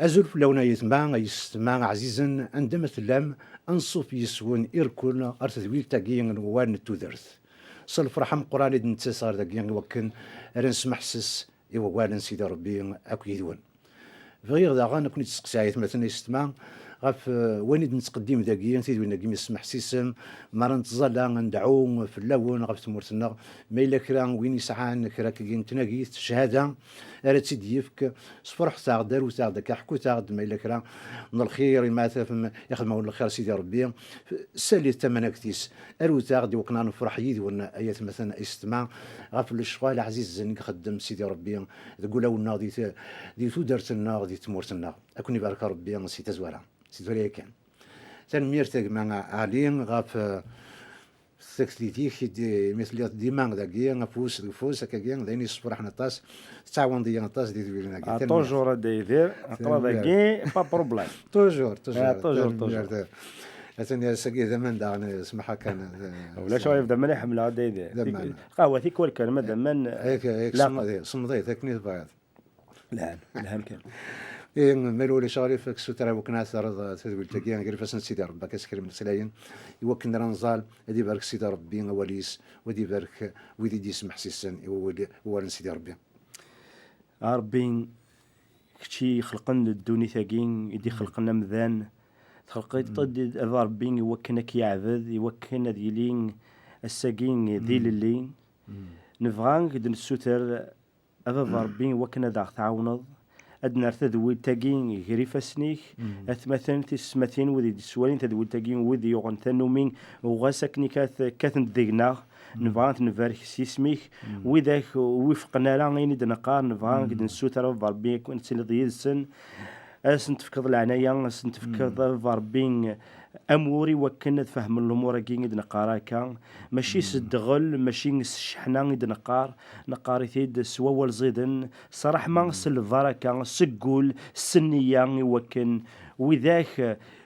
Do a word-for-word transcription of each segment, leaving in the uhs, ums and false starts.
Azul fell-awen ay ayetma, ay yessetma ɛzizen, anda ma tellam, anṣuf yes-wen irkel ɣer tedwilt-agi n wawal n tudert. S lferḥ ameqqran i d-nettas ɣer dagi i wakken ara nesmeḥses i wawal n Sidi Ṛebbi akk yid-wen. Bɣiɣ daɣen ad ken-id-steqsiɣ ay atmaten ay yessetma ɣef, eh, wayen i d-nettqeddim dagi, tidwin-agi mi tesmeḥsisem, mi ara nettẓalla, ad nedɛu fell-awen ɣef tmurt-nneɣ, ma yella kra win yesɛan kra akkagi n tnagit, ccahada, ara tt-id-yefk, sefṛuḥet-aɣ-d, arut-aɣ-d akka, ḥkut-aɣ-d ma yella kra n lxir, imi ara tafem ixdem-awen lxir Sidi Ṛebbi, salit tamanagt-is, arut-aɣ-d i wakken ad nefṛeḥ yid-wen ay atmaten ay yessetma ɣef lecɣal ɛzizen i ixeddem Sidi Ṛebbi deg wulawen-nneɣ, di t-, di tudert-nneɣ, di tmurt-nneɣ. Ad ken-ibarek Ṛebbi si tazwara, si tura yakan. Tanemmirt a gma Ali ɣef, eh, takti-ik, i d-, mi telliḍ dima dagi, afus deg ufus, akkagi, d ayen yessefraḥen aṭas, tettɛawaneḍ-iyi aṭas di tedwilin-agi. Ah, tanemmirt. Toujours a Dda Yidir, aqla dagi, pas problème. Toujours, toujours. Ah, toujours, tanemmirt. Toujours. Atan ass-agi d aman daɣen, smaḥ kan, eh, ulac aɣilif, d aman i ḥemmleɣ a Dda Yidir. D aman. Tik-, qahwa tikwal kan, ma d aman, eh, yak, yak, la. Semmeḍ-, semmeḍit, akken i tebɣiḍ. Lhan, lhan kan. Eh, ma ulac aɣilif, ad k-ssutreɣ wakken ad terreḍ tadwilt-agi, gar ifassen n Sidi Ṛebbi, ad k-askrim leslayen, i wakken ara nẓal, ad ibarek Sidi Ṛebbi awal-is, u ad ibarek wid i d-yesmeḥsisen i wawal, wawal n Sidi Ṛebbi. A Ṛebbi, kečč i ixelqen ddunit-agi, i d-ixelqen amdan, txelqeḍ-id a Ṛebbi i wakken ad k-yeɛbed, i wakken ad yili ass-agi d ilelli. Nebɣa ad k-d-nessuter, a Baba Ṛebbi, i wakken ad aɣ-tɛawneḍ, ad nerr tadwilt-agi gar ifassen-ik, atmaten, tisetmatin, wid i d-sswalin tadwilt-agi, wid yuɣen tannumi, u ɣas akken i kat-, kkatent deg-neɣ, nebɣa ad ten-nbarek s yisem-ik, widak ur wifqen ara ayen i d-neqqar, nebɣa ad k-d-nessuter, a Baba Ṛebbi, ad tiliḍ yid-sen, ad sen-tefkeḍ leɛnaya, ad sen-tefkeḍ, a Baba Ṛebbi, amur i wakken ad fehmen lumuṛ-agi i d-neqqar akka, mačči s ddɣel, mačči s cceḥna i d-neqqar, neqqar-it-id s wawal ẓiden, s ṛṛeḥma, s lbaraka, seg wul, s nniya, i wakken widak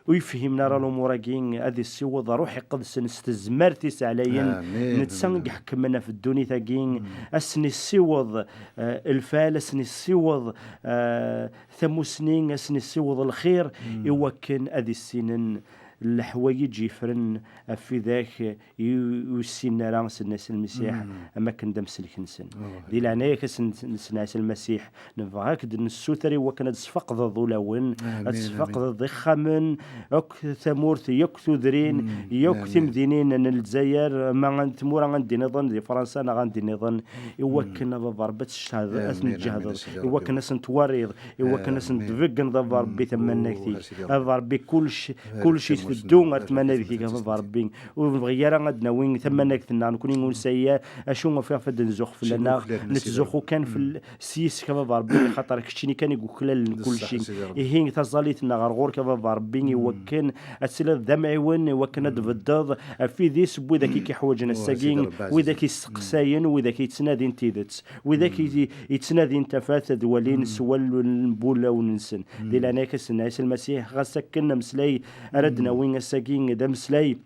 ur yefhimen ara lumuṛ-agi ad issiweḍ Ṛṛuḥ Iqedsen s tezmert-is ɛlayen, netta i iḥekmen ɣef ddunit-agi, ad sen-issiweḍ, eh, lfal, ad sen-issiweḍ, eh, tamusni, ad sen-issiweḍ lxir, i wakken ad issinen leḥwayeǧ yeffren ɣef widak i ur ssinen ara Sidna Ɛisa Lmasiḥ am akken d amsellek-nsen. Di leɛnaya-k, a Sidna Ɛisa Lmasiḥ, nebɣa ad k-d-nessuter i wakken ad tesfaqdeḍ ulawen, ad tesfaqdeḍ ixxamen, akk tamurt, yakk tudrin, yakk timdinin n Lezzayer, ma n tmura anda nniḍen, di Fransa neɣ anda nniḍen, i wakken, a Baba Ṛebbi, ad tejhed-, ad ten-tǧehdeḍ, i wakken ad sen-twariḍ, i wakken ad sen-tbeggeneḍ, a Baba Ṛebbi, tamanagt-ik. A Baba Ṛebbi, kullec, kullec iteddu ar tmanagt-ik, a Baba Ṛebbi. Ur nebɣi ara ad d-nawi tamanagt-nneɣ, nekkni ur nesɛi ara acu ɣef ad d-nzux fell-aneɣ, nettzuxxu kan fell-, s yis-k, a Baba Ṛebbi, xaṭer keččini kan i yuklalen kullec. Ihi taẓallit-nneɣ ɣer ɣur-k, a Baba Ṛebbi, i wakken ad tiliḍ d amɛiwen, i wakken ad d-tbeddeḍ ɣef idis n widak i k-iḥwaǧen ass-agi, widak i yesteqsayen, widak i yettnadin tidet, widak i yettnadin tafat ad walin s wallen n wulawen-nsen. Di leɛnaya-k, a Sidna Ɛisa Lmasiḥ, ɣas akken ameslay ara d-nawi ass-agi d ameslay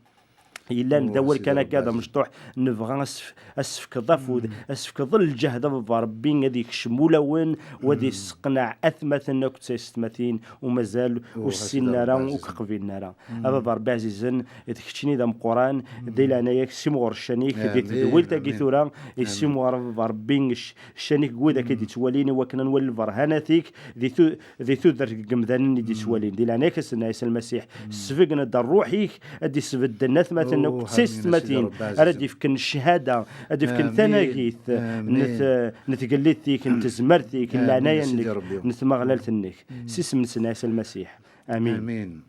yellan d awal kan akka d amecṭuḥ, nebɣa as-, as-tefkeḍ afud, as-tefkeḍ lǧehd, a Baba Ṛebbi, ad yekcem ulawen, u ad yesseqneɛ atmaten akked taysetmatin, u mazal ur ssinen ara, ur k-qbilen ara. A Baba Ṛebbi ɛzizen, d keččini d ameqqran, di leɛnaya-k, simɣur ccan-ik, di tedwilt-agi tura, simɣur, a Baba Ṛebbi, cc-, ccan-ik deg widak i d-ittwalin, i wakken ad nwali lberhanat-ik di tu-, di tudert deg yemdanen i d-ittwalin. Di leɛnaya-k, a Sidna Ɛisa Lmasiḥ, sbeggen-d ṛṛuḥ-ik, ad d-isbedden atmaten akked taysetmatin, ara d-ifken ccahada, ad d-ifken tanagit n t-, n tgellidt-ik, n tezmert-ik, n leɛnaya-nnek, n tmaɣlalt-nnek. S isem n Sidna Ɛisa Lmasiḥ. Amin.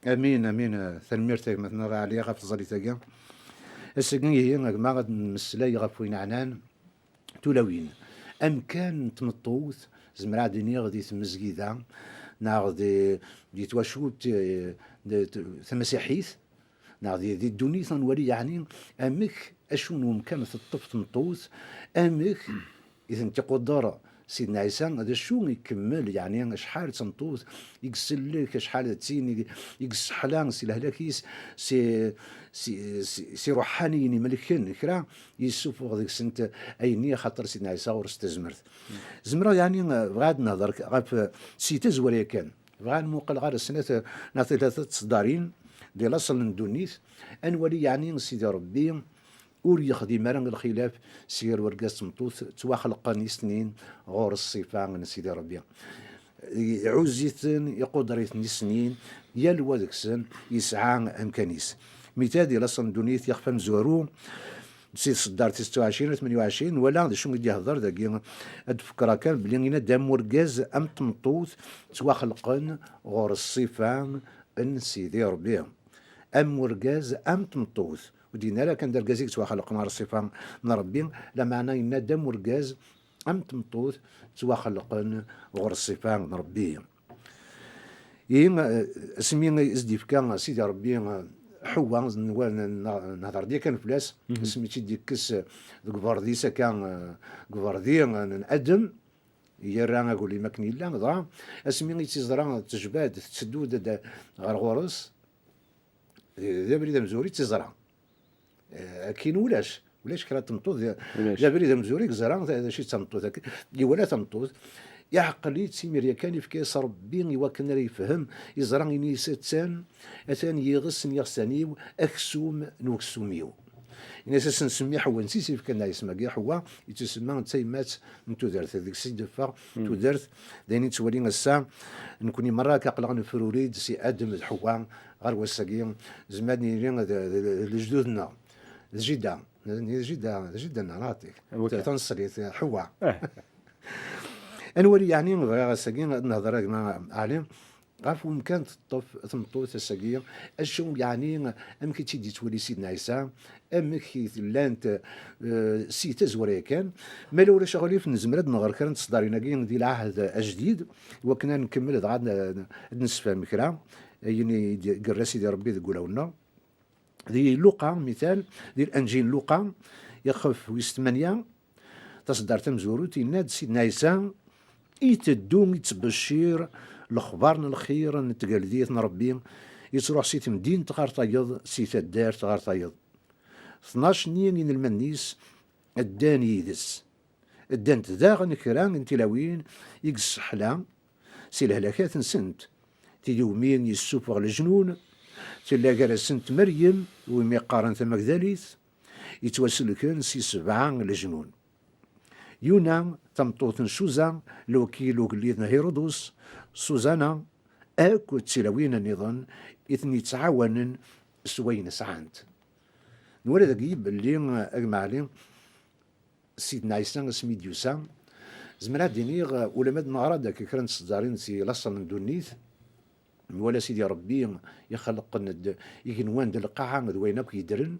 Amin, amin. Tanemmirt a gma-tneɣ Ɛli ɣef tẓallit-agi. Ass-agi ihi a gma ad nmeslay ɣef wayen ɛnan tulawin. Amkan n tmeṭṭut, zemreɣ ad iniɣ di tmezgida, neɣ di, di twacult, eh, d-, t-, tamasiḥit, neɣ di, di ddunit, ad nwali yeɛni amek, acu n umkan teṭṭef tmeṭṭut, amek i tent-iquder Sidna Ɛisa, d acu ikemmel, yeɛni acḥal d tameṭṭut i isellek, acḥal d tin i, i yesseḥla si lehlak-is, si, si, si, si ṛuḥaniyen imelken, kra yessufuɣ deg-sent ayenni, axaṭer Sidna Ɛisa ɣur-s tazmert. Zemreɣ, yeɛni, bɣiɣ ad nehder ɣef, si tazwara yakan. Bɣiɣ ad nmuqel ɣer snat neɣ tlata tseddarin di laṣel n ddunit, ad nwali, yeɛni, Sidi Ṛebbi ur yexdim ara lxilaf s gar urgaz d tmeṭṭut, ttwaxelqen i snat ɣur ṣṣifa n Sidi Ṛebbi. Iɛuzz-iten, iquder-iten i snat, yal wa deg-sen yesɛa amkan-is. Mital di laṣel n ddunit, ixef amezwaru, si tseddart tis tmenya u ɛecrin ar tmenya u ɛecrin, nwala d acu i d-ihder dagi. Ad d-fekkreɣ kan belli yenna-d am urgaz am tmeṭṭut ttwaxelqen ɣur ṣṣifa n Sidi Ṛebbi. Am urgaz am tmeṭṭut. Ur d-yenna ara kan d argaz i yettwaxelqen ɣer ṣṣifa n Ṛebbi, lameɛna yenna-d am urgaz am tmeṭṭut ttwaxelqen ɣur ṣṣifa n Ṛebbi. I, eh, asmi i s-d-yefka Sidi Ṛebbi, eh, Ḥewwa, n-, n-, nehder-d yakan fell-as, asmi i tt-id-yekkes, eh, deg uberdi-s akka, eh, deg uberdi, eh, n Adem, yerra aglim akken yella, dɣa asmi i tt-iẓra tejba-d, tetteddu-d ad, ɣer ɣur-s, d, d abrid amezwaru i tt-iẓra. Eh, akin ulac, ulac kra n tmeṭṭut, d, d abrid amezwaru i yeẓra d, d acu i d tameṭṭut. Akin, iwala tameṭṭut, iɛqel-itt, imir yakan ifka-yas Ṛebbi i wakken ara yefhem, iẓra ini-as: "Attan, atan yiɣes n yiɣsan-iw, aksum n weksum-iw." Ini-as, asen semmi Ḥewwa, netta i s-yefkan isem-agi, Ḥewwa, yettusemma d tayemmat n tudert, deg-s i d-teffeɣ tudert, d ayen i nettwali ass-a, nekni merra akka aql-aɣ nefruri-d si Adem d Ḥewwa ɣer wass-agi, zemreɣ ad nini d, d, d lejdud-nneɣ, d jida, d jida, d jida-nneɣ, neɣ aṭik, taneṣlit, Ḥewwa. Ad nwali, yeɛni, bɣiɣ ass-agi ad nehder a gma Ɛli, ɣef wemkan teṭṭef tmeṭṭut ass-agi, acu yeɛni, amek i tt-id-yettwali Sidna Ɛisa, amek i llant, eh, si tazwara yakan. Ma la ulac aɣilif, nezmer ad nɣer kra n tseddarin-agi di lɛahd ajdid, wakken ad nkemmel dɣa ad, ad nessefhem kra, ayen i d-, yerra Sidi Ṛebbi deg wulawen-nneɣ. Di Luqa, mital, di Lenǧil n Luqa, ixef wis tmanya, taṣeddart tamezwarut, yenna-d Sidna Ɛisa, iteddu ittbeccir lexbar n lxir n tgeldit n Ṛebbi, ittruḥ si temdint ɣer tayeḍ, si taddart ɣer tayeḍ. Tnac-nni inelmaden-is ddan yid-s. Ddant daɣen kra n tilawin i yesseḥla si lehlakat-nsent, tid iwumi yessufeɣ lejnun, tella gar-asent Meryem, iwumi qqaren tamagdalit, yettwaselken si sebɛa lejnun. Yuna, tameṭṭut n Cuza, lwakil ugellid n Hirudus, Suẓana, akked tilawin nniḍen i ten-yettɛawanen s wayen sɛant. Nwala dagi belli, a gma Ɛli, Sidna Ɛisa asmi d-yusa, zemreɣ ad d-iniɣ, ulamma d-neɣra-d akka kra n tseddarin si laṣel n ddunit, nwala Sidi Ṛebbi ixelqen-d igenwan d lqaɛa d wayen akk yeddren,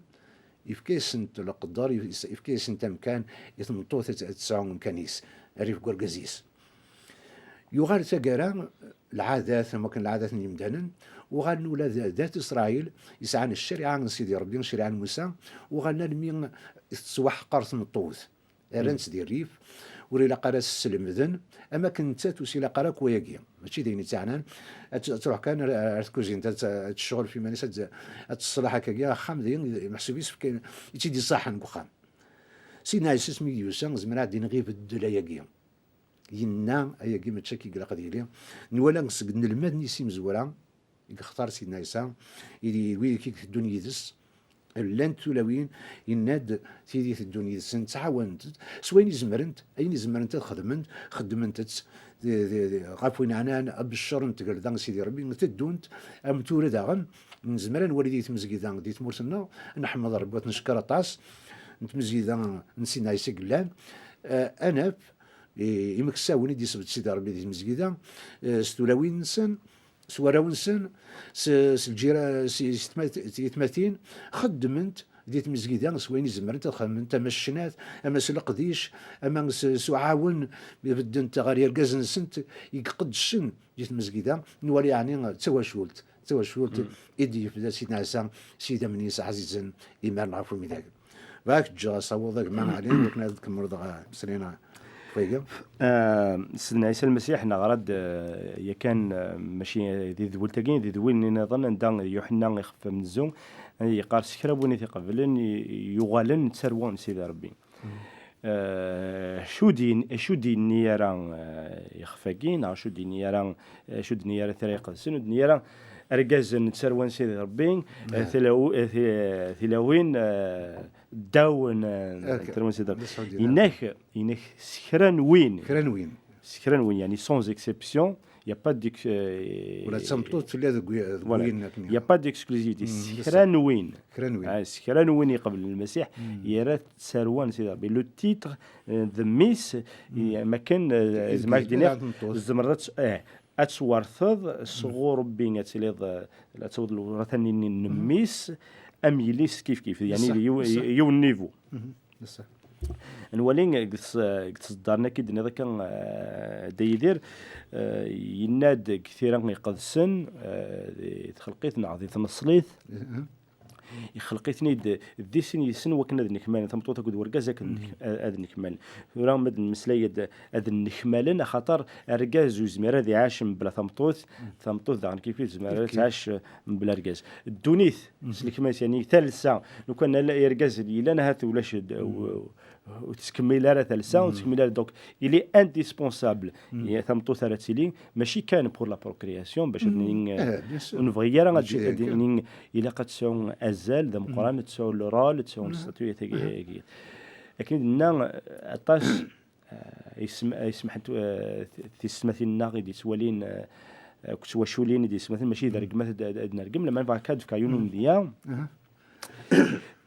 ifka-yasent leqder, ifka-yasent amkan i tmeṭṭut ad, ad tesɛu amkan-is, rrif n urgaz-is. Yuɣal taggara, lɛadat, am wakken lɛadat n yimdanen, uɣalen ula d, d at Isṛayil yesɛan ccariɛa n Sidi Ṛebbi, ccariɛa n Musa, uɣalen almi tettwaḥqer tmeṭṭut, rran-tt di rrif, ur ilaq ara ad s-slemden, am akken nettat ur s-ilaq ara akk wayagi. Mačči d ayen i tt-iɛnan, ad t-, ad truḥ kan ar, ar tkuzint, ad t-, ad tecɣel f iman-is, ad, ad teṣleḥ akkagi, axxam d ayen meḥsub i s-fkan, i tt-id-iṣaḥen deg uxxam. Sidna Ɛisa asmi d-yusa, zemreɣ ad d-iniɣ ibeddel ayagi. Yenna, ayagi mačči akka i ilaq ad yili. Nwala seg inelmaden-is imezwura i yextar Sidna Ɛisa, i, i wid i iteddun yid-s, llant tulawin, yenna-d, tid iteddun yid-sen ttɛawanent s wayen i zemrent, ayen i zemrent ad xedment, xeddment-tt, d, d, d, ɣef win ɛnan, abeccer n tgelda n Sidi Ṛebbi, teddunt, am tura daɣen, nezmer ad nwali di tmezgida, di tmurt-nneɣ, nḥemmed Ṛebbi, ad t-neckeṛ aṭas, n tmezgida n Sidna Ɛisa i yellan, eh, ad naf, i-, imeksawen i d-isbedd Sidi Ṛebbi di tmezgida, eh, s tulawin-nsen, s warraw-nsen, s, s lǧira-, s, s tmat-, s yetmatin, xeddment di tmezgida s wayen i zemrent ad xedment, ama s ccnat, ama s leqdic, ama s, s uɛawen, beddent ɣer yergazen-nsent i iqeddcen di tmezgida, nwala yeɛni d tawacult, d tawacult i d-yebda Sidna Ɛisa s yidammen-is ɛzizen imaren ɣef umidag. Bɣiɣ ad k-ǧǧeɣ asawaḍ a gma Ɛli, wakken ad tkemmleḍ ɣer imeslayen-a. Tayya. Ah, Sidna Ɛisa Lmasiḥ neɣra-d, ah, yakan, ah, mačči di tedwilt-agi, di tedwilin nniḍen anda Yuḥenna ixef amenzu, ah, yeqqar s kra n win i t-iqeblen, i-, yuɣalen d tarwa n Sidi Ṛebbi. Ah, acu d-yen-, acu d-yenni ara, ah, ixef-agi, neɣ acu d-yenni ara, acu d-yenni ara Tira Iqedsen, ur d-yenni ara argaz n tarwa n Sidi Ṛebbi, ah, tilaw-, ah, ti-, tilawin, ah, ddaw n, ah, tarwa n Sidi Ṛebbi. Yenna-k, yenna-k s kra n win. Kra n win. S kra n win, yani sans exception, il y a pas d'ex-, euh, Ula d tameṭṭut tella deg wi-, deg voilà. Win akken. Il y a pas d'exclusivité. Mm, s kra n win. Kra n win. Ah, s kra n win iqeblen Lmasiḥ, mm, yerra-t d tarwa n Sidi Ṛebbi. Le titre, euh, de mmi-s, mm, i-, makken, euh, i-, zemreɣ ad d-iniɣ, tameṭṭut. Tzemreḍ ad tt-, eh, ad twerteḍ sɣur Ṛebbi, ad tiliḍ, eh, ad tawiḍ lewratanni n mmi-s, am yelli-s kif kif, yani, d yiw-, yiwen n niveau. Mhm. Nwali deg tes-, deg tseddar-nni akka i d-tenniḍ akka, eh, Dda Yidir, eh, yenna-d deg Tira Iqedsen, eh, di txelqit neɣ di tneṣlit, mhm, ixleq-iten-id d sin yes-sen wakken ad nnekmalen, tameṭṭut akked wergaz akken ad, ad nnekmalen. Tura ma d-nemmeslay ad, ad nnekmalen, axaṭer argaz ur yezmir ad iɛac mebla tameṭṭut, tameṭṭut daɣen kif kif tezmer ad tɛac mebla argaz. Ddunit s lekmal-is, yani talsa, lukan ala irgazen yellan ahat ulac d-, u-, ur tettkemmil ara talsa, ur tettkemmil ara. Donc, il est indispensable. Ya tameṭṭut ara tili, mačči kan pour la procréation, bac ad nini, eh, bien sûr, ur nebɣi ara ad, mačči ad kan. Nini, ilaq ad tesɛu azal d ameqqran, ad tesɛu le rôle, ad tesɛu le statut, tagi, tagi. Akken i d-nenna, aṭas, eh, yesm-, yesmeḥ-, eh, t-, tisetmatin-nneɣ i d-yettwalin, eh, akked twaculin i d-yesmaten, mačči d rregmat ad, ad, ad nergem, lamma nebɣa kan ad d-fkeɣ yiwen umedya.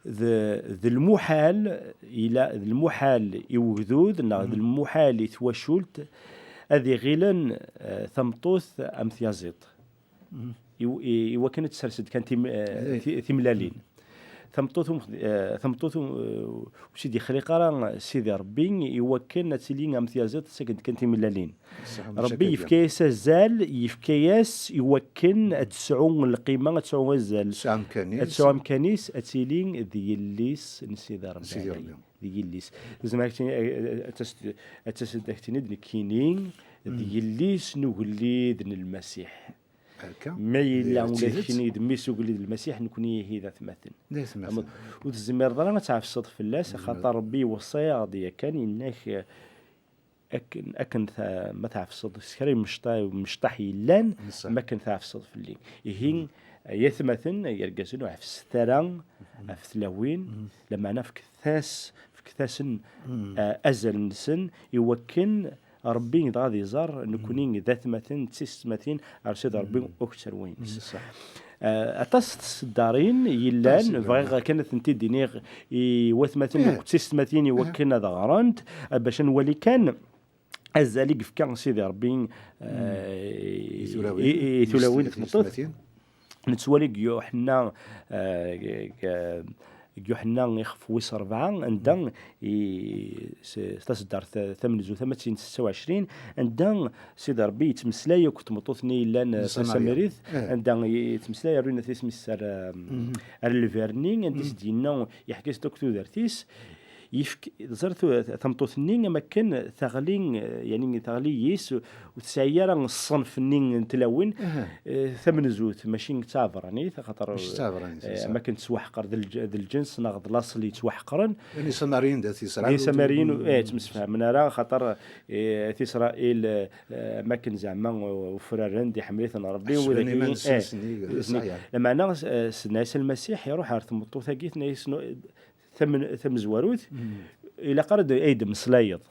D, d lmuḥal, ila, d lmuḥal i ugdud, neɣ d lmuḥal i twacult, ad iɣilen, eh, tameṭṭut am tyaziḍt. I, i, i wakken ad tessers-d kan tim-, eh, ti-, timlalin. Tameṭṭut, um, eh, tameṭṭut, um, eh, ur tt-id-ixliq ara Sidi Ṛebbi i wakken ad tili am tyaziḍt, tessaked kan timlalin. Ṣṣeḥ, mačči akka. Ṛebbi yefka-yas azal, yefka-yas i wakken ad tesɛu lqima, ad tesɛu azal. Tesɛu amkan-is. Ad tesɛu amkan-is, ad tili d yelli-s n Sidi Ṛebbi. Sidi Ṛebbi. D yelli-s. Tezmer ad tini, eh, eh, ad tas-, ad tas-, ad ak-tini-d nekkini d yelli-s n ugellid n Lmasiḥ. Akka. Ma yella ula d keččini d mmi-s ugellid n Lmasiḥ, nekkni ihi d atmaten. D atmaten. Ur tezmireḍ ara ad tɛefseḍ fell-as, axaṭer Ṛebbi iweṣṣa-yaɣ-d yakan, yenna-k, eh, akken, akken ta-, ma tɛefseḍ s kra imecṭa-, imecṭaḥ yellan, ma akken tɛefseḍ fell-i. Ihi, ay atmaten, ay irgazen, ur ɛefset ara ɣef tlawin, lameɛna fket-as, fket-asen, eh, azal-nsen, i wakken Ṛebbi dɣa ad iẓer, nekkni d atmaten, d tisetmatin, ar Sidi Ṛebbi ur k-tterwin. Eh, aṭas n tseddarin yellan, bɣiɣ kan ad tent-id-iniɣ i watmaten akked tisetmatin i wakken ad ɣrent, eh, bac ad nwali kan azal i yefka Sidi Ṛebbi, eh, i, i, i tulawin, i tmeṭṭut. Nettwali deg Yuḥenna, eh, deg, deg Yuḥenna ixef wis rebɛa, anda i, s-, s taseddart ta-, tamenzut, ama d tin setta u ɛecrin, anda Sidi Ṛebbi yettmeslay akked tmeṭṭut-nni yellan, eh, Samaria. Tasamrit, anda yettmeslay, rwin at isem-is ar, ar lberni, anda i s-d-yenna, yeḥka-as-d akk tudert-is, yefk-, ẓer tu-, tameṭṭut-nni am akken teɣli, eh, yani teɣli yis, ur tesɛi ara ṣṣenf-nni n tlawin, eh, tamenzut, mačči d taɛebranit, axaṭer, eh, am akken tettwaḥqer d lǧ-, d lǧens neɣ d laṣel yettwaḥqren. Yani Samariyen d At Isṛayil. D Isamariyen, eh, ur ttemsefhamen ara, axaṭer, eh, At Isṛayil, eh, am akken zeɛma, eh, ufraren-d, iḥemmel-iten Ṛebbi, ḥesben iman-nsen, eh, s nnig, s nnig. Lameɛna, eh, Sidna Ɛisa Lmasiḥ iṛuḥ ɣer tmeṭṭut-agi, tenna-yas, no-, tam-, tamezwarut, ilaq ara d-, ay d-mmeslayeḍ.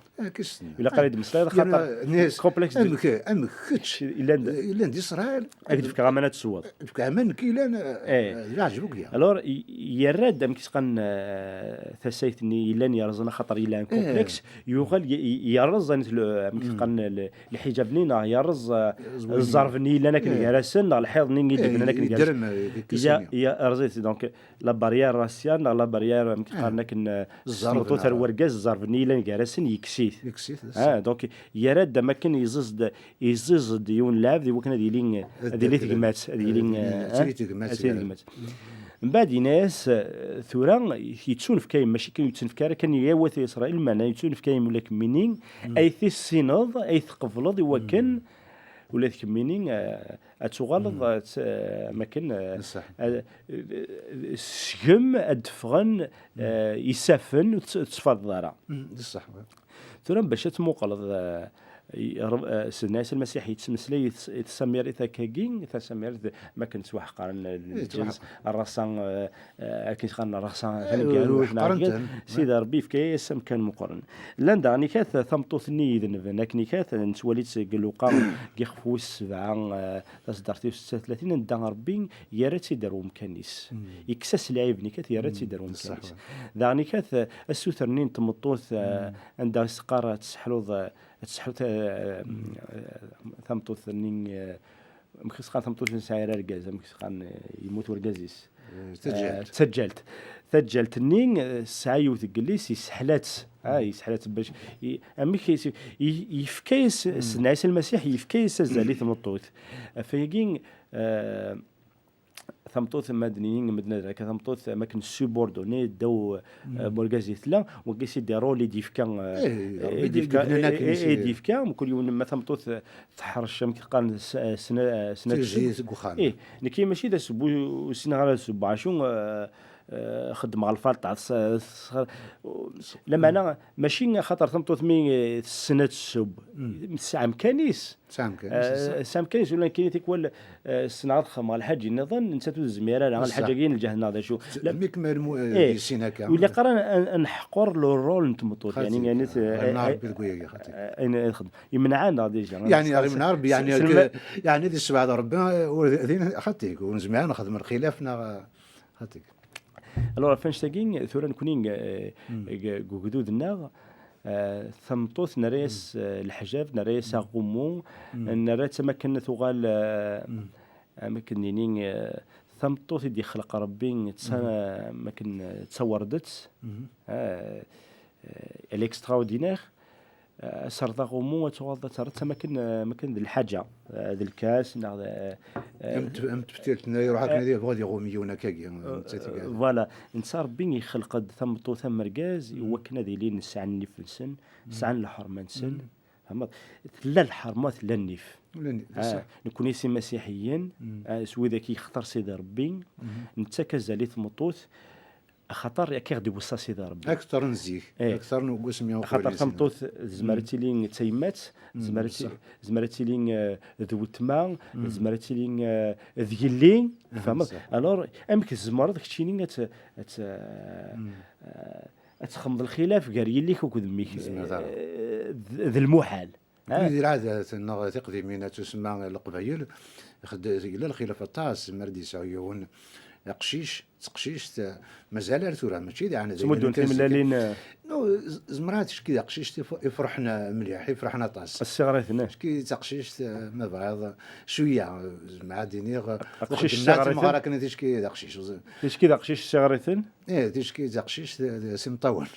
Ilaq ara d-mmeslayeḍ, xaṭer complexe de, amek, amek kečč, illan d, illan d Isṛayil, ad k-d-fkeɣ aman ad tesweḍ. Fkeɣ aman nekk ilan, eh, d leɛǧeb akk-ya. Alors, i-, yerra-d, amek i s-qqaren, eh, tasayt-nni yellan yerẓen, axaṭer yella complexe, yuɣal y-, y-, yerreẓ, amek t-, amek i s-qqaren, le-, lḥiǧab-nni, neɣ yerreẓ, eh, zzerb-nni yellan akken gar-asen, neɣ lḥiḍ-nni i d-yebnan akken gar-asen. Yerreẓ-it, donc, la barrière raciale, neɣ la barrière, amek qqaren akken, eh, s tmeṭṭut ar wergaz, zzerb-nni yellan gar-asen, yekkes-it. Yekkes-it, ah, donc, yerra-d am akken yeẓẓiẓ-d, yeẓẓiẓ-d yiwen n lɛebd i wakken ad yili, ad yili tegmat, ad yili, eh, ad tili tegmat. Mbeɛd yenna-yas, eh, tura yettunefk-am, mačči kan yettunefk ara kan i wat Isṛayil, meɛna yettunefk-am ula kemmini, ay tissineḍ, ay tqebleḍ i wakken ula d kemmini, eh, ad tuɣaleḍ, eh, t-, eh, am akken, eh, ad, eh, seg-m ad d-ffɣen, eh, isaffen ur tt-, ur tettfadeḍ ara. Tura bac ad tmuqleḍ, eh, i-, Reb-, eh, Sidna Ɛisa Lmasiḥ yettmeslay i tes-, i tesamirit akkagi, tasamirit d-, ma akken ttwaḥqaren, eh, lǧens, rrasa, eh, eh, akken qqaren rrasa taneggarut, ḥeqren-ten. Sidi Ṛebbi yefka-yas amkan meqqren. Llan daɣen ikat tameṭṭut-nni idenben, akken ikat nettwali-tt deg Luqa, deg ixef wis sebɛa, eh, taṣeddart-is setta tlatin, anda Ṛebbi yerra-tt-id ar umkan-is. Yekkes-as lɛib-nni ikat, yerra-tt-id ar umkan-is. Daɣen ikat, eh, asuter-nni n tmeṭṭut, eh, anda i s-teqqar ad tesseḥluḍ, eh, ad tesseḥlu ta-, eh, tameṭṭut-nni, eh, amek i s-qqaren tameṭṭut n sɛir argaz, amek i s-qqaren, eh, yemmut urgaz-is. Eh, taǧǧalt. Eh, taǧǧalt. Taǧǧalt-nni, eh, tesɛa yiwet n yelli-s, yesseḥla-tt. Ah, yesseḥla-tt bac, i-, amek i-, i-, yefka-yas, Sidna Ɛisa Lmasiḥ yefka-yas azal i tmeṭṭut. Ɣef wayagi, eh, tameṭṭut, ma d-nini, medden ad akka, tameṭṭut, ma akken subordonnée ddaw, eh, n urgaz i tella, wagi c'est des rôles i d-yefka, eh, eh, i d-yefka, eh, eh, i d-yefka, mkul yiwen ma tameṭṭut, eh, teḥrec, amek qqaren, s-, eh, sna-, eh, snat. Ih, nekki mačči d asewwi, ur ssineɣ ara ad sewweɣ, acu, eh, eh, xeddmeɣ lfalṭa, s-, s-, lameɛna, mačči axaṭer tameṭṭut mi, eh, tessen ad tesseww, tesɛa amkan-is. Tesɛa amkan-is, eh, tesɛa amkan-is, ula nekkini tikwal, eh, ssneɣ ad xedmeɣ lḥaǧa nniḍen, nettat ur tezmir ara, lḥaǧa-agi n lǧehd neɣ d acu. Mi kem-, eh, ur ilaq ara ad, ad neḥqer le rôle n tmeṭṭut, yeɛni, yeɛni, eh, eh, ayen, ayen txeddem. Imneɛ-aneɣ déjà. Yeɛni, ɣer imneɛ Rebbi, yeɛni, yeɛni, di ssebɛa d Rebbi, eh, ur d-, din, xaṭi, ur nezmir ad nexdem lxilaf neɣ, eh, xaṭi. Alors, ɣef annect-agi, tura nekni, eh, deg, deg ugdud-nneɣ, eh, tameṭṭut nerra-yas, eh, leḥjab, nerra-yas aɣummu, nerra-tt am akken tuɣal, eh, am akken nini, eh, tameṭṭut i d-ixleq Rebbi, d ta-, am akken, eh, d tawerdet, eh, eh, elle est extraordinaire. Eh, aserḍ aɣummu ad tuɣaleḍ ad terreḍ am akken, eh, am akken d lḥaǧa, eh, d lkas, neɣ d, eh, eh, am t-, am teftilt-nni iruḥ akken ad yebɣu ad iɣum yiwen akkagi, eh, nettat i, eh, voilà. Netta Rebbi ixleq-d tameṭṭut am urgaz i wakken ad ilin sɛan nnif-nsen, sɛan lḥerma-nsen. Tfehmeḍ? Tella lḥerma, tella nnif. Ula nnif, ah, nekkni s imasiḥiyen, ah, s widak i yextar Sidi Rebbi, nettak azal i tmeṭṭut, axaṭer akka i ɣ-d-iweṣṣa Sidi Rebbi. Akteṛ n zik, eh, akteṛ n wasmi i uqbel. Axaṭer tameṭṭut tezmer ad tili d tayemmat, tezmer ad ti-, tezmer ad tili, eh, d weltma, tezmer ad tili, eh, d yelli, tfehmeḍ? Alors, amek tzemreḍ keččini ad t-, ad t-, eh, ad txedmeḍ lxilaf gar yelli-k akked mmi-k? Eh, d, d lmuḥal. Wid ira d, neɣ tiqdimin ad tusemma Leqbayel, xed-, yella lxilaf aṭas, mi ara d-yesɛu yiwen aqcic, d teqcict, mazal ar tura, mačči d ɛna d ayen. Ttmuddun timellalin, eh. No, z-, zemreɣ ad ticki d aqcict if-, ifreḥen mliḥ, ifreḥen aṭas. Ssiɣrit-nni. Ticki d taqcict, eh, ma bɣiḍ, cwiya, zemreɣ ad d-iniɣ, aqcic ur xeddmen ara ssiɣrit-nni. Timɣar akken ad ticki d aqcic. Ticki d aqcic ssiɣrit-nni? Eh, ticki d taqcict d, d s imeṭṭawen.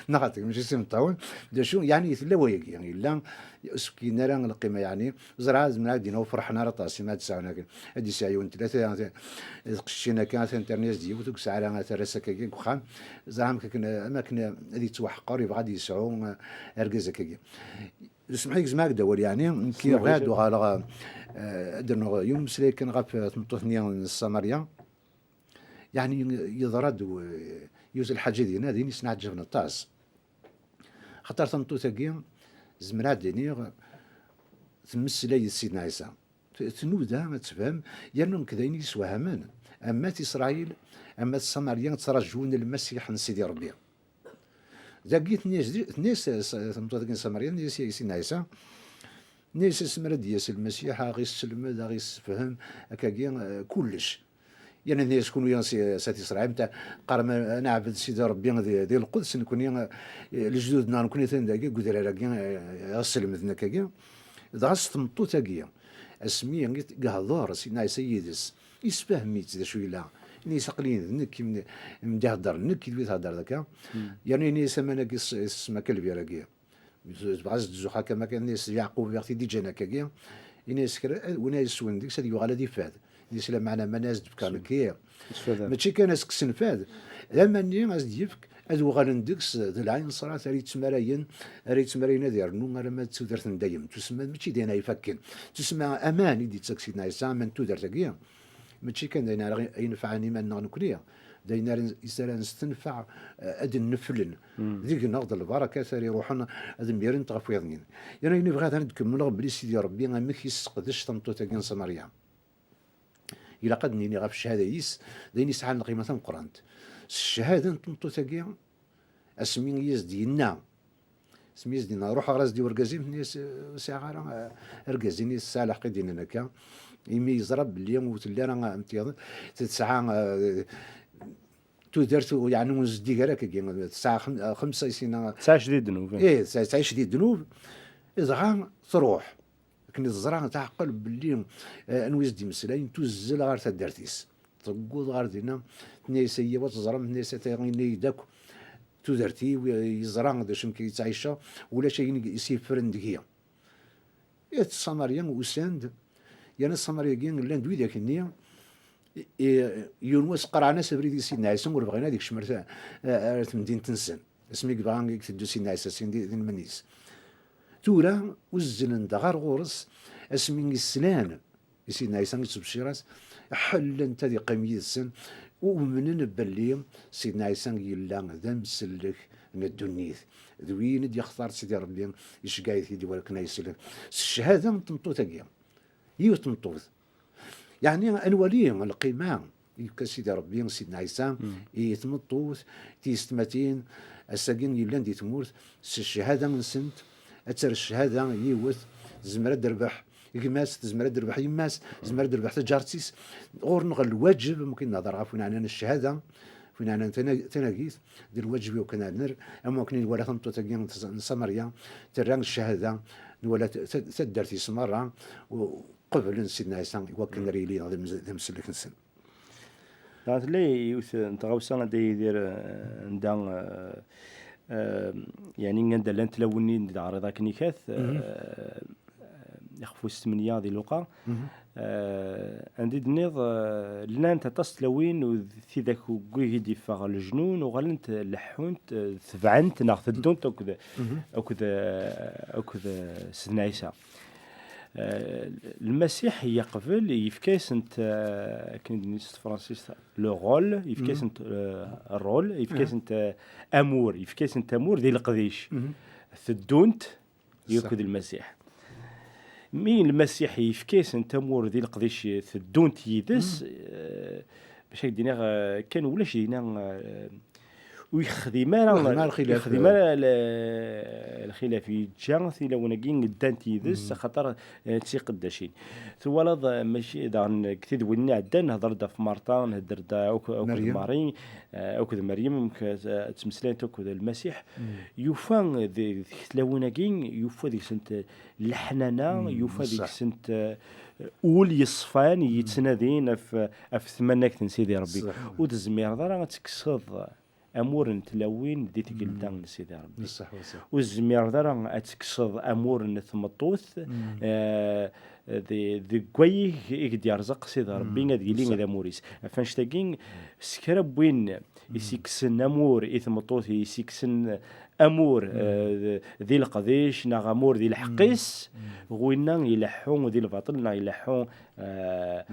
Neɣ ati, mačči s imeṭṭawen. D acu, yeɛni, tella wayagi, yella, ur s-fkin ara lqima, yeɛni, ẓriɣ, zemreɣ ad d-iniɣ ur ferḥen ara aṭas, imi ad d-sɛun akka, ad d-yesɛu yiwen tlata, teqcicin akka, atan terna-as-d yiwet, ur yesɛi ara, terra-s akkagi deg uxxam. Ẓriɣ amek akken, am akken ad yettwaḥqer, yebɣa ad yesɛu, eh, argaz akkagi. Semḥ-iyi, gezmeɣ-ak-d awal, yeɛni, nekki bɣiɣ ad uɣaleɣ, eh, ad d-rnuɣ yiwen umeslay kan ɣef, eh, tmeṭṭut-nni n Samarya. Yeɛni, yeḍra-d u-, yiwet n lḥaǧa dinna, din yesneɛǧaben aṭas. Xaṭer tameṭṭut-agi, zemreɣ ad d-iniɣ, temmeslay d Sidna Ɛisa. T-, tnuda ad tefhem, yernu nekk d ayen yeswehhmen. Ama at Isṛayil, ama at Samarya, ttraǧun Lmasiḥ n Sidi Ṛebbi. Dagi tenna-yas, tenna-yas, s-, tameṭṭut-agi n Samarya, tenna-yas i Sidna Ɛisa, tenna-yas, asmi ara d-yas Lmasiḥ, a ɣ-isselmed, a ɣ-issefhem, akkagi, eh, kullec. Yerna tenna-yas, kunwi s, s at Isṛayil, mta-, qqarem, ad neɛbed Sidi Ṛebbi di, di lqeds, nekni, eh, lejdud-nneɣ, nekni atan dagi, deg udrar-agi, eh, ɣ-sselmden akkagi. Dɣa s tmeṭṭut-agi, asmi i d-, yehḍer Sidna Ɛisa yid-s, yessefhem-itt d acu yella. Ini-as, aql-i d nekk i m-, i m-d-iheddren, nekk i d wi theddreḍ akka. Yerna ini-as, aman-agi s-, s-, semma akka lbir-agi. Tebɣa ad s-d-tzuxx akka, ma kan, ini-as, Yeɛqub i ɣ-t-id-iǧǧan akkagi. Ini-as, kra, win ara yeswen deg-s ad yuɣal ad ifad. Yesla meɛna aman as-d-fkeɣ nekki. Mačči kan as-kksen fad, d aman-nni as-d-yefk, ad uɣalen deg-s d lɛinṣerat ara yettmarayen, ara yettmarayen ad irnu alamma d tudert n dayem. Tusemma mačči d ayen ay ifakken. Tusemma aman i d-yettak Sidna Ɛisa, aman n tudert-agi. Mačči kan d ayen ara inefɛen iman-nneɣ nekkni, d ayen ara, ara nestenfeɛ, eh, ad d-nneflen deg-neɣ d lbarakat ara iruḥen ad mmirent ɣef wiḍnin. Yerna ayen i bɣiɣ ad d-kemmleɣ belli Sidi Ṛebbi amek yesseqdec tameṭṭut-agi n Samarya. Ilaq ad d-nini ɣef ccahada-is, d ayen yesɛan lqima tameqqrant. S ccahada n tmeṭṭut-agi, asmi i as-d-yenna, asmi i as-d-yenna, "Ruḥ ɣer-as-d i urgaz-im," tenna-yas, "Ur sɛiɣ ara, eh, argaz-ini tesɛa lḥeqq i d-yennan akka, imi yeẓra belli ur telli ara, eh, am tiyaḍ, tesɛa, eh, tudert, yeɛni ur zeddig ara akkagi, tesɛa xem-, xemsa isina." Tesɛa ccdi ddnub. Ih, tesɛa, tesɛa ccdi ddnub, dɣa truḥ. Akken i teẓra, teɛqel belli, eh, anwa i s-d-imeslayen, tuzzel ɣer taddart-is. Tewweḍ ɣer dinna, tenna-yas, "Ayya, wa teẓram," tenna-yas, "ata yenna-yi-d akk tudert-iw, yeẓra d acu amek i ttɛiceɣ, ulac ayen i s-yeffren deg-i." Ihi Samarya usan-d, yerna Samarya-agi llan-d widak-nni, i, i, yiwen wass qerɛen-as abrid i Sidna Ɛisa, ur bɣin ad ikcem ar ta-, ar temdint-nsen. Asmi yebɣa i teddu Sidna Ɛisa sin di, di lmenni-s. Tura uzzlen-d ɣer ɣur-s, asmi i slan i Sidna Ɛisa yettbecciṛ-as, ḥellent ad iqqim yid-sen, umnen belli Sidna Ɛisa yella d amsellek n ddunit. D win i d-yextar Sidi Ṛebbi, iceggeɛ-it-id i wakken ad isellek. S ccahada n tmeṭṭut-agi, yiwet tmeṭṭut. Yeɛni, ad nwali lqima yefka Sidi Ṛebbi, Sidna Ɛisa, i tmeṭṭut, tiyessetmatin, ass-agi yellan di tmurt, s ccahada-nsent, ad terr ccahada yiwet, tezmer ad d-terbeḥ gma-s, tezmer ad d-terbeḥ yemma-s, tezmer ad d-terbeḥ taǧaṛt-is. Ɣur-neɣ lwaǧeb, am wakken nehder ɣef win ɛnan ccahada, win ɛnan tana-, tanagit, d lwaǧeb i wakken ad nerr, am wakken i nwala tameṭṭut-agi n Samarya, terra ccahada, nwala ta-, ta-, taddart-is merra, u-, qeblen Sidna Ɛisa i wakken ara yili d amz-, d amsellek-nsen. Dɣa tella yiwet n tɣawsa a Dda Yidir, eh, anda, eh, eh, yeɛni anda llant tlawin-nni d-ɛriḍ akken ikat, eh, ixef wis tmenya di Luqa. Eh, anda i d-tenniḍ, eh, llant aṭas tlawin u d tidak deg i d-yeffeɣ lejnun, uɣalent leḥḥunt, eh, tebɛent neɣ teddunt akked, akked, eh, akked, eh, Sidna Ɛisa. Eh, Lmasiḥ yeqbel, yefka-yasent, eh, akken i d-nini s tefransist, le rôle, yefka-yasent, eh, rôle, yefka-yasent, eh, amur, yefka-yasent amur di leqdic. Teddunt akked Lmasiḥ. Mi Lmasiḥ yefka-yasent amur di leqdic, teddunt yid-s, eh, bac ak-d-iniɣ, eh, kan ulac dinna, eh, ur yexdim ara, ur yexdim ara lxilaf, yexdim ara l-, lxilaf, yeǧǧa tilawin-agi ddant yid-s, axaṭer, eh, d tiqeddacin. Twalaḍ, eh, mačči daɣen deg tidwilin iɛeddan, nehder-d ɣef Marta, nehder-d akk-, akked Mari, eh, akked Meryem, amek, eh, ttmeslayent akked Lmasiḥ. Yufa di, deg tlawin-agi, yufa deg-sent leḥnana, yufa deg-sent, eh, ul yeṣfan, yettnadin ɣef, ɣef tmanagt n Sidi Ṛebbi. Ur tezmireḍ ara ad tekkseḍ amur n tlawin di tgelda n Sidi Ṛebbi. Ur tezmireḍ ara ad tekkseḍ amur n tmeṭṭut, eh, di, deg wayeg i k-d-yerẓeq Sidi Ṛebbi ad yili d amur-is. Ɣef annect-agi, s kra n win i s-ikksen amur i tmeṭṭut, i s-ikksen amur, eh, di leqdic, neɣ amur di lḥeqq-is, winna ileḥḥu di lbaṭel, neɣ ileḥḥu, eh,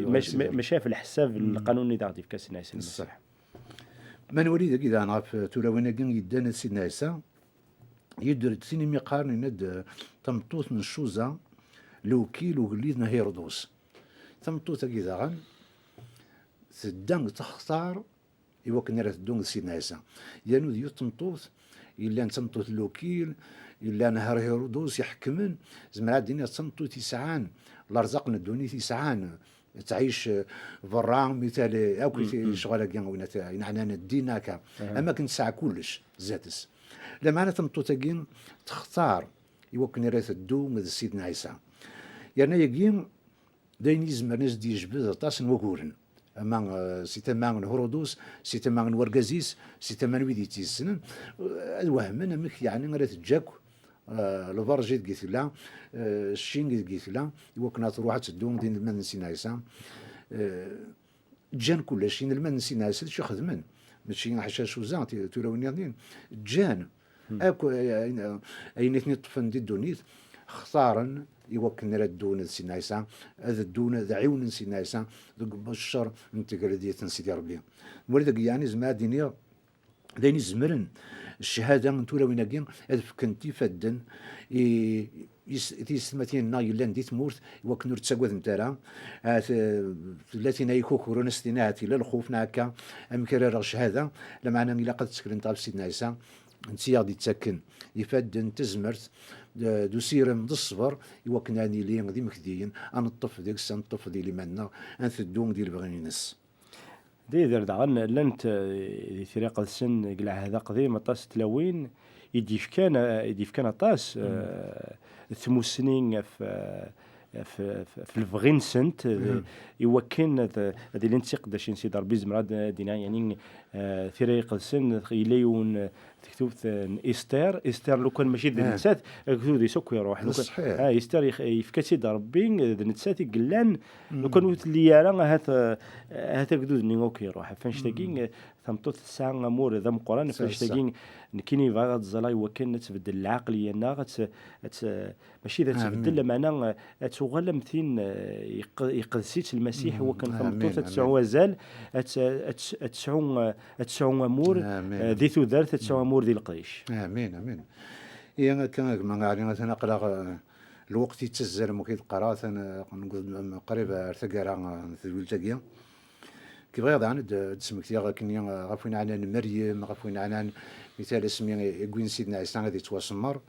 mac-, ma-, maca ɣef leḥsab n lqanun i d aɣ-d-ifka Sidna Ɛisa Lmasiḥ. Ma nwali dagi daɣen ɣef tulawin-agi yeddan d Sidna Ɛisa, yedder-d tin imi qqaren, yenna-d, eh, tameṭṭut n Cuza, lewkil ugellid n Hiṛudus. Tameṭṭut-agi daɣen tedda textar i wakken ara teddu d Sidna Ɛisa. Yernu d yiwet tmeṭṭut yellan d tameṭṭut n lewkil, yellan ar Hiṛudus iḥekmen, zemreɣ ad d-iniɣ d tameṭṭut yesɛan lerẓaq n ddunit, yesɛan tettɛic, eh, berra, mi tali akk i lecɣal-agi, win at-, ayen ɛnan ddin akka. Am akken tesɛa kullec zdat-s. Lameɛna tameṭṭut-agi textar i wakken ara teddu d Sidna Ɛisa. Yerna yagi d ayen yezemren ad s-d-yejbed aṭas n waguren. Ama, eh, si tama n Huṛudus, si tama n wergaz-is, si tama n wid i tt-yessnen, eh, ad wehmen amek yeɛni ara teǧǧ akk, eh, lberǧ i deg i tella, eh, cci i deg i tella, i wakken ad truḥ ad teddu d inelmaden n Sidna Ɛisa. eh, ǧǧan kullec, inelmaden n Sidna Ɛisa d acu xedmen, mačči ḥaca Suza, ti-, tulawin nniḍen, ǧǧan akk, eh, ayen, ayen i ten-iṭṭfen di ddunit, xtaren i wakken ara ddun d Sidna Ɛisa, ad ddun ad ɛiwnen Sidna Ɛisa deg ubeccer n tgeldit n Sidi Ṛebbi. Wala dagi, yeɛni, zemreɣ ad d-iniɣ, d ayen izemren ccahada n tulawin-agi ad fkent ifadden i, i s-, tiyessetmatin-nneɣ yellan di tmurt, i wakken ur ttagadent ara. Ahat, eh, tella tin ay ikukrun, ad s-tini ahat yella lxuf neɣ akka, amek ara rreɣ ccahada, lameɛna ilaq ad tteklent ɣef Sidna Ɛisa, netta i aɣ-d-yettaken ifadden, tazmert, d, d usirem, d ṣṣber, i wakken ad nili d imekdiyen, ad neṭṭef deg-s, ad neṭṭef di liman-nneɣ, ad nteddu di lebɣi-ines. D ider daɣen llant, eh, di Tira Iqedsen deg Lɛehd Aqdim aṭas n tlawin i d-yefkan, eh, i d-yefkan aṭas, eh, n tmussni ɣef, eh, ɣef, ɣef, ɣef lebɣi-nsent, eh, i wakken ad, ad ilint d tiqeddacin n Sidi Ṛebbi. Zemreɣ ad, ad d-iniɣ, yeɛni, eh, Tira Iqedsen yella yiwen, eh, tektubt, eh, n Esther. Esther, lukan mačči d nettat, agdud-is akk iruḥ. Lukan, ah, Esther yef-, yefka-tt-id Ṛebbi, d nettat i yellan. Lukan ur telli ara, ahat, eh, ahat agdud-nni akk iruḥ. Ɣef annect-agi, eh, tameṭṭut tesɛa amur d ameqqran. Ɣef annect-agi, nekkini bɣiɣ ad ẓẓaleɣ i wakken ad tbeddel lɛaqliya-nneɣ, ad tt-, ad tt-, mačči d ad tbeddel, lameɛna, eh, ad tuɣal am tin, eh, yeq-, yeqdes-itt Lmasiḥ, i wakken tameṭṭut ad tesɛu azal, ad tt-, ad tt-, ad tesɛu, eh, ad tesɛu amur, eh, di tudert, ad tesɛu amur di leqdic. Amin, amin. Iya, akka a gma Ɛli, atan aql-aɣ, eh, lweqt yettazzal, am wakken i d-qqareɣ, atan, eh, newweḍ m-, qrib ar taggara, eh, n tedwilt-agi. Ki bɣiɣ daɣen ad d-, ad d-smektiɣ akken, eh, ɣef win ɛnan Meryem, ɣef win ɛnan mital asmi i, i wwin Sidna Ɛisa ad yettwasemmer.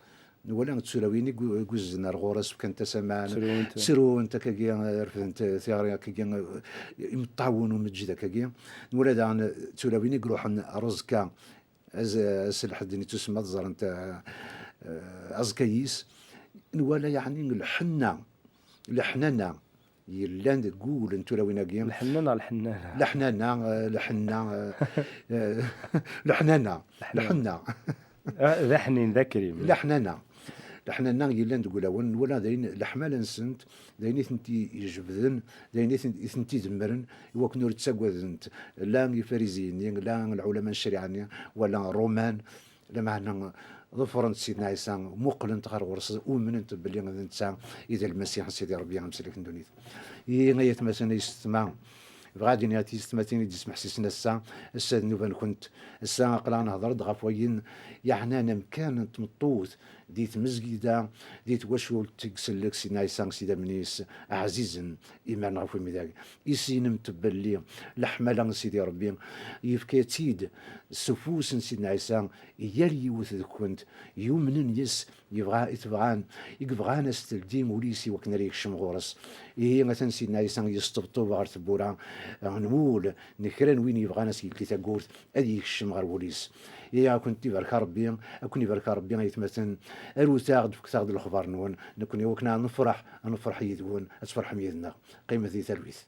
Nwala d tulawin i gu-, i guzzen ar ɣur-s, fkant-as aman, ttrunt, ttrunt, akkagi, eh, refdent, eh, tiɣri, akkagi, eh, imeṭṭawen umeǧǧed, akkagi. Nwala daɣen d tulawin i iruḥen ar uẓekka, az-, ass n lḥedd-nni tusemma, ẓrant, eh, eh, aẓekka-is. Nwala, yeɛni, lḥenna, leḥnana yellan deg wul n tulawin-agi. Lḥenna neɣ lḥennana? Leḥnana, eh, leḥnana, eh, eh, leḥnana, leḥnana. Ah, d aḥnin, d akrim. Leḥnana. Leḥnana yellan deg wulawen, nwala d ayen, leḥmala-nsent, d ayen i tent-ijebden, d ayen i tent-, i tent-idemmren, i wakken ur ttagadent la ifariziyen-nni, la lɛulama n ccariɛa-nni, wala Ṛuman, lameɛna ḍefrent Sidna Ɛisa, muqlent ɣer ɣur-s, umnent belli d netta i d Lmasiḥ n Sidi Ṛebbi, amsellek n ddunit. Ihi, ay atmaten, ay yessetma, bɣiɣ ad d-iniɣ i tiyessetmatin i d-yesmeḥsisen ass-a, ass-a d nnuba-nkent. Ass-a aql-aɣ nehder-d ɣef wayen yeɛnan amkan n tmeṭṭut di tmezgida, di twacult i isellek Sidna Ɛisa s idammen-is ɛzizen, imaren ɣef wemidag. Issinem-t belli leḥmala n Sidi Ṛebbi yefka-tt-id s ufus n Sidna Ɛisa i yal yiwet deg-kent yumnen yes, yebɣa, i tebɣan, i yebɣan ad s-teldi ul-is i wakken ara yekcem ɣur-s. Ihi, atan Sidna Ɛisa yesṭebṭub ɣer tewwura, eh, n wul n kra n win yebɣan ad s-yeldi tawwurt, ad yekcem ɣer wul-is. Ihi, ad kent-ibarek Ṛebbi, ad ken-ibarek Ṛebbi, ay atmaten, arut-aɣ-d, fket-aɣ-d lexbar-nwen, nekkni i wakken ad nefṛeḥ, ad nefṛeḥ yid-wen, ad tefṛḥem yid-neɣ. Qqimet di talwit.